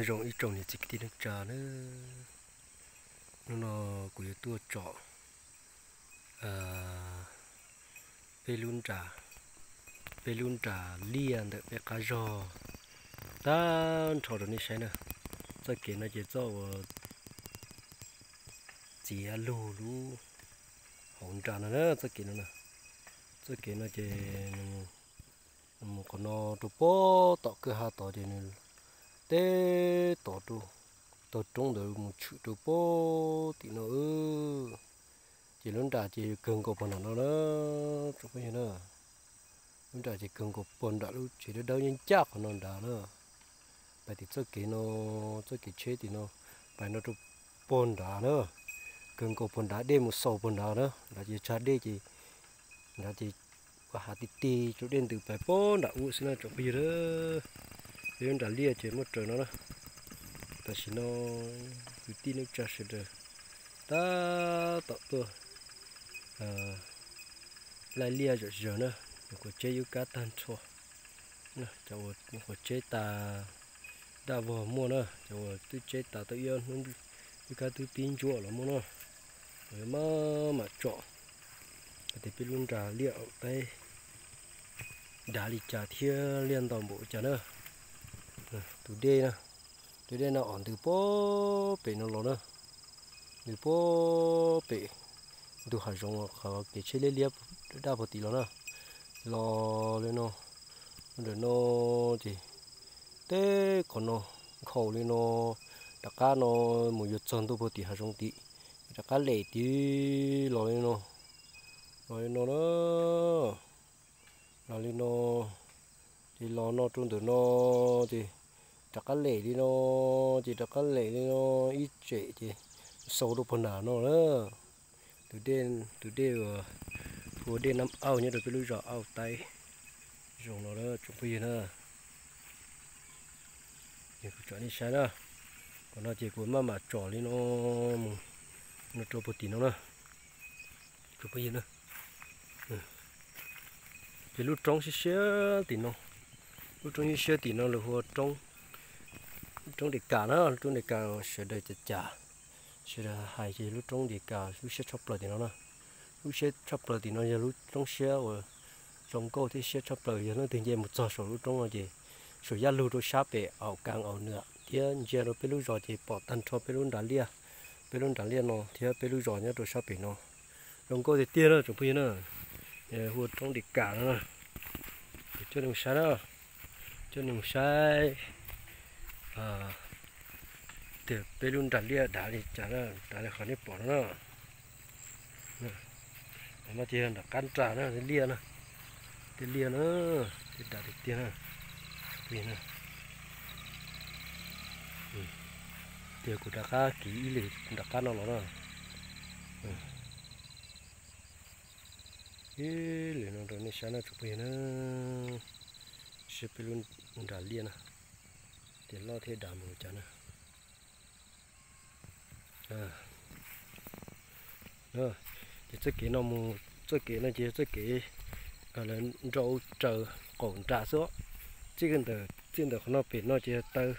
Zoo ib tsoom niam txiv kwv tij neej tsa nawb, hnub no kuv yuav tuaj tsom peb lub nra, peb lub nra liaj ntawm peb qab zog tag nrho rau nej saib na. Txoj kev no ces txoj uas txiav lug lub hauv nra no na, txoj kev no na. Txoj kev no ces nws mus qhov no rau pem tom kwj ha tod ces nws teb tod rau, tog roob ntawd mus tshwm rau pem tim no. Ces lub nra ces kawg nkaus puag nram no na, tsoom phooj ywg na. Lub nra ces kawg nkaus puag nram lub tsev dawb dawb ncaj ncaj qhov no nrad na. Pais tim txoj kev no, txoj kev tsheb tim no, pais no rau puag nrad na, kawg nkaus puag nrad, dej mus xaus puag nrad na, nrad ces tsag dej ces nrad ces ua hav ti ti rau dej ntws pais puag nram ub xwb na tsoom phooj ywg na. Peb lub nra liaj ces muaj raws no na. Tam sim no kwv tij neej tsa sawv daws tab tom tuaj laij liaj zom zaws na, nyuam qhuav tseb yub kab tag nrho. Cov uas nyuam qhuav tseb tas daj vog muaj na, cov uas twb tseb tas tau ib hnub yub kab twb pib ntsuab los muaj na. Kuv yuav maj mam tsom hais tias peb lub nra liaj aum taib dav li cas thiab liaj ntau npaum li cas na. Tus dej na, tus dej no os ntws puag pem no los na, ntws puag pem ntug hav zoov qhov kev tsheb liab liab daj puag tim los na. Los li no, ntawm no ces teb qhov no nkhaus li no, rov qab no mus yuav txog ntua puag tim hav zoov tid, rov qab lem tid los li no, los li no na, los li no, ces los no rau ntawm no, ces rov qab lem li no, ces rov qab lem li no, ib tsem ces xaus rau puag nram no na. Tus dej, tus dej uas hu ua dej Nab Auj nyob rau peb lub zos Auj Taib zoo no tsoom phooj ywg na. Kuv tsom nej saib na, qhov no ces kuv maj mam tsom li no mus, no rau puag tim no na, tsoom phooj ywg na. Ces lub roob siab siab tim no, lub roob siab siab tim no lawv hu ua roob Des Kas na, lub roob Des Kas sawv daws cas cas, sawv daws hais ces lub roob Des Kas lub siab tshaj plaws tim no na. Lub siab tshaj plaws tim no yog lub roob siab uas zoo nkauj thiab siab tshaj plaws, yog leej twg nce mus txog saum lub roob no ces saum yaj lug rau sab pem Aum Kas Aum Nwam thiab ntsia rau peb lub zos ces pom tag nrho peb lub nra liaj, peb lub nra liaj no thiab peb lub zos nyob rau sab pem no. Zoo nkauj tiag tiag na tsoom phooj ywg na. Hu ua roob Des Kas no na. Coj nej mus saib na, coj nej mus saib tias peb lub nra liaj dav li cas na, dav li qhov nej pom no na. Qhov no ces yog nram qab nra na, liaj na, tej liaj na, tej dav tiag tiag na. Tias kuv rov qab kiv ib lwm nram qab no los na. Ib lwm no rau nej saib na tsoom phooj ywg na, saib peb lub nra liaj na, tias loj thiab dav mus li cas na. Ces txoj kev no mus, txoj kev no ces txoj kev lawv nrau raws qaum nra xwb. Txij ntawm, txij ntawm qhov no pem no ces taw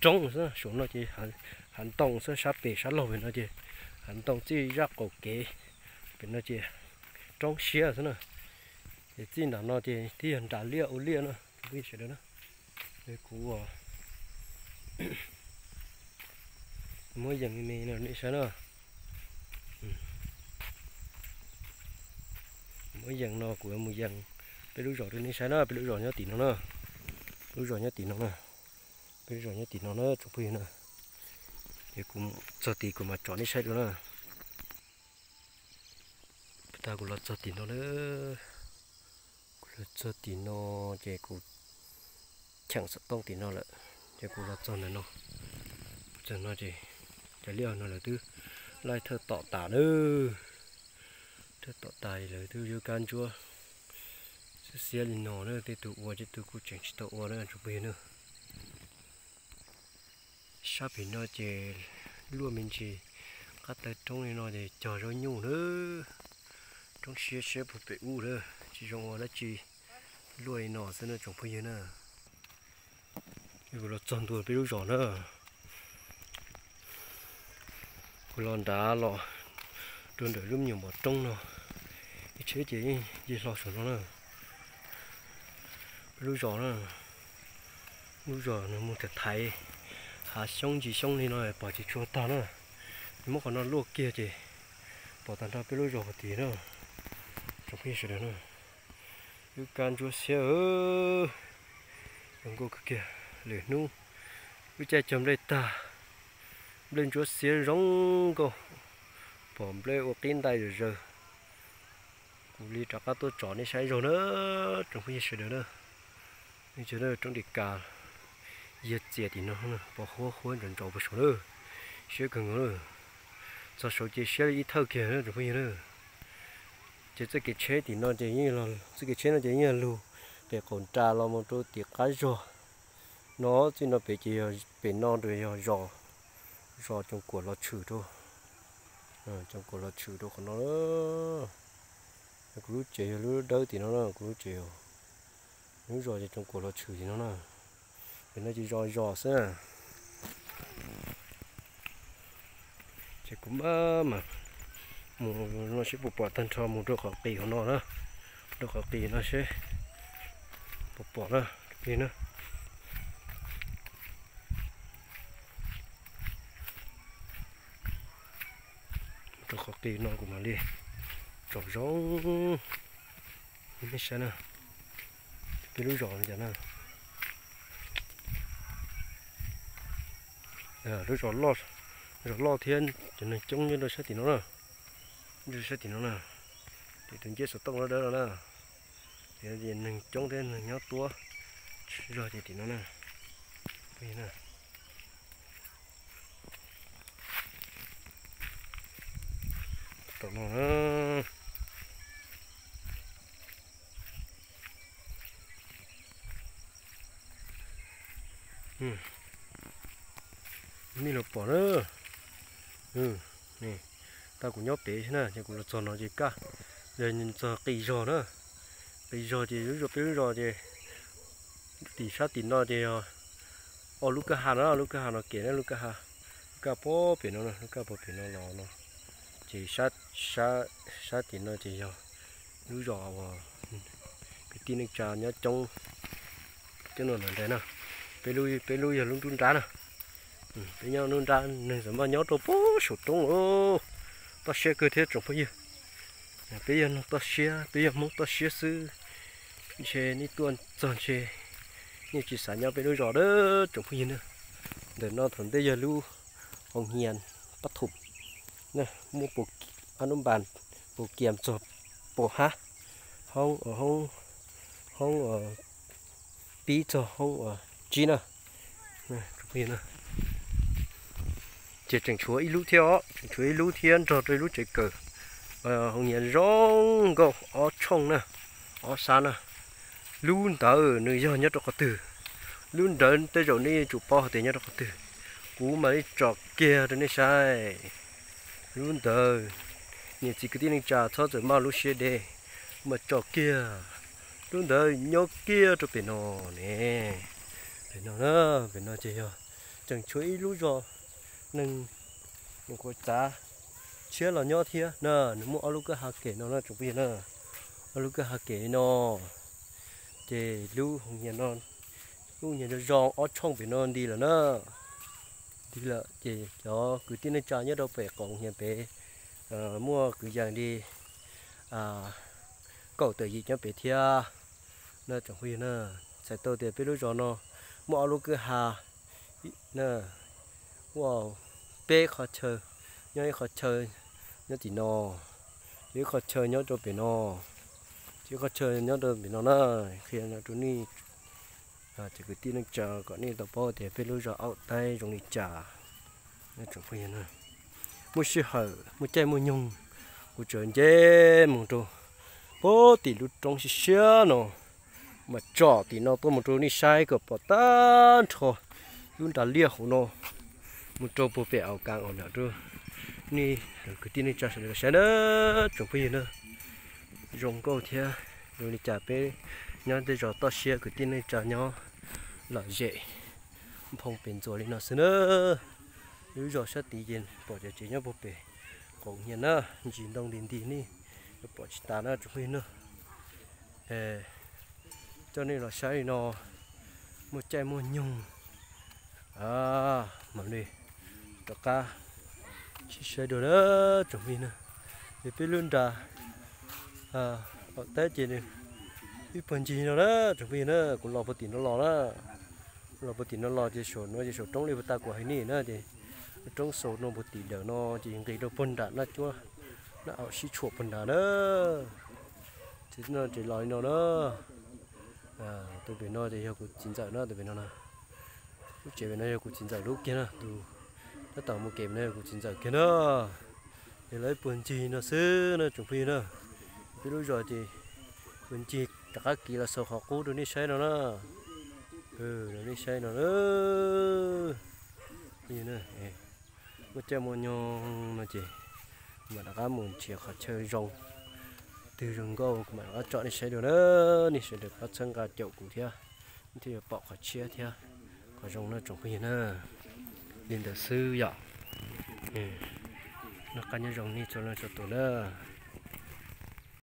roob xwb, saum no ces hav ntoo xwb, sab pem sab laug pem no ces hav ntoo, txij zaj qaum kev pem no ces roob siab xwb na. Ces txij nram no ces thiaj yog nram liaj ua liaj na, sawv daws na. Kuv muab yees me me no nej saib na. Muab yees no kuv mus yees peb lub zos rau nej saib na, peb lub zos nyob tim no na. Lub zos nyob tim no na, peb lub zos nyob tim no na tsoom phooj ywg na. Ces kuv txog tid kuv mam tsom nej saib dua na. Tag kuv los txog tim no lawm, kuv los txog tim no ces kuv cheem xov tooj tim no lawm, ces kuv los txog ntawm no. Txog no ces cov liaj no lawv twb laij thawj tom tas na, thawj tom tas lawv twb yuav kab ntsuab xiab xiab li no na, tej tus ua tej tus kuj tseem tsis tau ua na tsoom phooj ywg na. Sab pem no ces luaj me ntsis, qab taw roob li no ces cog zaub nyuj na. Roob siab siab puag pem ub na, tsis zoo ua dab tsi, luaj li no xwb na tsoom phooj ywg na. Kuv los txog ntua peb lub zos na. Kuv los nrad los rau ntawm lub me nyuam mos roob no, ib tsheb ces yeej nce hlo saum no na. Peb lub zos na, lub zos no mus thaiv thaiv hav xyoob ntsis xyoob li no pom tsis tshua tag na. Muab qhov no luaj kiag ces pom tag nrho peb lub zos hauv tid na. Tsoom phooj ywg sawv daws na, lub kab ntsuab xiab, zoo nkauj kawg kiag. Lwm hnub lub caij cog nplej tag, nplej ntsuab xiab zoo nkauj, pom nplej ua qib ntais zom zaws. Kuv li rov qab tuaj tsom nej saib zog na, tsoom phooj ywg sawv daws na. Roob Dej Kas, yawg txias tim no, pom huab huab ntsaus ntsaus puag saud na, siab kawg nkaus na. Txog saud ces siab li ib thawj kiag na tsoom phooj ywg na. Ces txoj kev tsheb tim no ces, txoj kev tsheb no ces yeej yog lug pem qaum nras los mus rau tim qab zog no, txij no pem ces yog pem no rau yog zos, zos Coom Kuam los tshwm rau, Coom Kuam los tshwm rau qhov no. Kuv lub tsev yog lub dawb tim no na, kuv lub tsev, lub zos ces Coom Kuam los tshwm tim no na. Pem no ces zos zos xwb. Ces kuv mam mam mus no seb puas pom tag nrho mus rau qhov qis hauv no na, rau qhov qis no seb puas pom na, li na. Rau qhov qis no kuv mam li tsom zoo nej saib na. Peb lub zos no cas na, lub zos loj, zos loj thiab cov neeg coob nyob rau sab tim no na. Nyob rau sab tim no na, tim tus nciab xov tooj dawb dawb no na, tim no ces neeg coob thiab neeg nyob tuab zog ces tim no na. Tom no na, nej los pom na. Tau kuv nyob pem na, ces kuv los txog no ces kaj, yog txog qis zog na. Qis zog ces lub zos, peb lub zos ces tim sab tim no ces yog ob lub kwj ha no, lub kwj ha no kem na, lub kwj ha, lub kaj pem no, lub kaj pem no los no. Ces sab tim no ces yog lub zos uas kwv tij neej tsa nyob coob, coob no ntawd na. Peb lub, peb lub yog lub nruab nrab na. Peb nyob nruab nrab, neeg txawm maj nyob rau pem saum roob os. Toj siab kawg thiab tsoom phooj ywg. Peb yog neeg toj siab, peb yog Hmoob toj siab xwb. Ntshe nej tuaj txog ntshe nej tsis xav nyob peb lub zos dab tsoom phooj ywg na. Ntawm no thaum ntej yog lub hoo hias pab thum, muaj ab nub npas, pus kias txog pus hab, hoob, hoob pib txog hoob tsib na. Ces tseem tshuav ib lub thiab os, tseem tshuav ib lub thiab nrog rau ib lub tsev kawm, hoo hias zoo nkauj ob tshooj na, ob sab na. Lub ntawd nws yog nyob rau qhov twg? Lub ntawd tej zaum nej yuav tsum paub hais tias nyob rau qhov twg. Kuv mam li tsom kiag rau nej saib. Lub ntawd, niam txiv kwv tij neej tsa txhob txawm maj lub siab deb, kuv mam tsom kiag. Lub ntawd nyob kiag rau pem no ne. Pem no na, pem no ces yog tseem tshuav ib lub zos neeg, nws kuj txav tshiab los nyob thiab na, nws muaj ob lub kwj ha kem no na tsoom phooj ywg na. Ob lub kwj ha kem no, ces lub hoo hias no, lub hoo hias zoo zoo ob tshooj pem no nti lawm na. Nti lawm ces cov kwv tij neej tsa nyob rau pem qaum hoo hias pem muaj kwv yees li kaum tawm yim nyob pem thiab na tsoom phooj ywg na. Txhais tau tias peb lub zos no muaj ob lub kwj ha, muaj peb qhov chaw, nyob ib qhov chaw nyob tim no, ces ib qhov chaw nyob rau pem no, ces ib qhov chaw nyob rau pem no na. Qhia rau nej, ces kwv tij neej tsa kom nej tau paub tias peb lub zos Auj Taib zoo li cas. Muaj sij hawm muaj caij muaj nyoog, kuv tseem nce mus rau pem tim lub roob siab siab no, mas tsom tim no tuaj mus rau nej saib kom pom tag nrho lub nras liaj hauv no, mus rau puag pem aus kas os, nram rau nej kwv tij neej tsa sawv daws saib na tsoom phooj ywg na. Zoo nkauj thiab zoo li cas peb nyob tej zos toj siab kwv tij neej tsa nyob lom zem, nphoo pem ntxuas li no xwb na. Lub zos sab tid ces pom cov tsev nyob puag pem qoom nyias na, ntsis ntoo nti nti ne, pom tsis tas na tsoom phooj ywg na. Coj nej los saib li no, muaj caij muaj nyoog, mam li rov qab sib saib dua na tsoom phooj ywg na. Ces peb lub nra qaum teb ces ib puag ncig no na tsoom phooj ywg na, kuv los puag tim no los na. Los puag tim no los ces saum no ces saum roob li puag ta kuv hais nej na ces roob xaus no puag tim dawm no ces nqis rau puag nram Naj Cuab, Naj Aum sib tshuam puag nrad na. Ces no ces los li no na. Tus pem no ces yog kuv txiv ntxawm na, tus pem no na. Lub tsev pem no yog kuv txiv ntxawm lub kiag na, tus tab tom mus kev no yog kuv txiv ntxawm kiag na. Ces los ib puag ncig no xwb na tsoom phooj ywg na. Peb lub zos ces puag ncig rov qab kiv los xaus qhov qub rau nej saib no na. Rau nej saib no na. Muaj caij muaj nyoog no ces kuv mam rov qab mus nrhiav qhov chaw zoo, twg zoo nkauj kuv mam rov qab tsom nej saib dua na. Nej sawv daws pab txhawb nqa caum kuv thiab, nej thiaj yuav pom qhov tshiab thiab qhov zoo na tsoom phooj ywg na. Li ntawd xwb yom. Noj qab nyob zoo nej txhua leej txhua tus na.